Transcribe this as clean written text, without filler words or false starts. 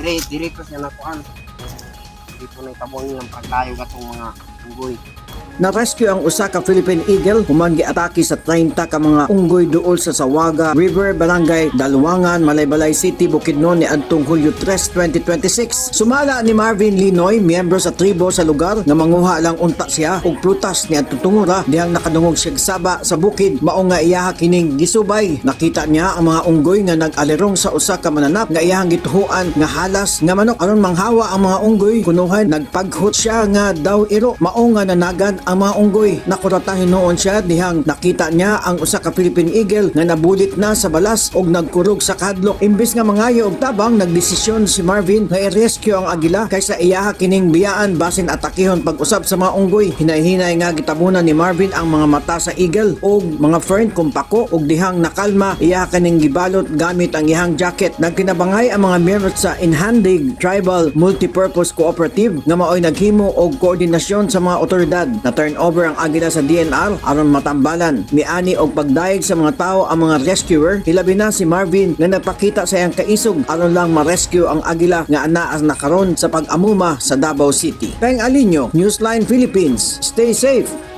Dire dire ko siya nakuan. Dito na itabong nilang paglayo atong mga unggoy. Na-rescue ang usa ka Philippine Eagle human giatake sa 30 ka mga unggoy duol sa Sawaga River, Barangay Dalwangan, Malaybalay City, Bukidnon niadtong Hulyo 3, 2026. Sumala ni Marvin Linoy, miyembro sa tribo sa lugar, nga manguha lang unta siya og prutas niadtong tungura dihang nakadungog siya saba sa bukid, mao nga iyaha kining gisubay. Nakita niya ang mga unggoy nga nag-alirong sa usa ka mananap nga iyahang gituhuan nga halas nga manok aron manghawa ang mga unggoy. Kunuhay nagpaghot siya nga daw iro, mao nga nanagan ang mga unggoy. Nakurata hinuon siya dihang nakita niya ang usa ka Philippine Eagle nga nabulit na sa balas og nagkurog sa kahadlok. Imbes nga mangayo og tabang, nagdesisyon si Marvin nga i-rescue ang agila kaysa iyaha kining biyaan basin atakihon pag-usab sa mga unggoy. Hinay-hinay nga gitabunan ni Marvin ang mga mata sa eagle og mga fern kung pako og dihang nakalma, iyaha kining gibalot gamit ang iyahang jacket. Nagkinabangay ang mga miyembro sa Inhandig Tribal Multipurpose Cooperative nga maoy naghimo og koordinasyon sa mga otoridad. Na turn over ang agila sa DENR aron matambalan. Miani og pagdayeg sa mga tao ang mga rescuer, hilabi na si Marvin nga nagpakita sa iyang kaisog aron lang ma-rescue ang agila nga anaa na karon sa pag-amuma sa Davao City. Peng Alinio, Newsline Philippines. Stay safe.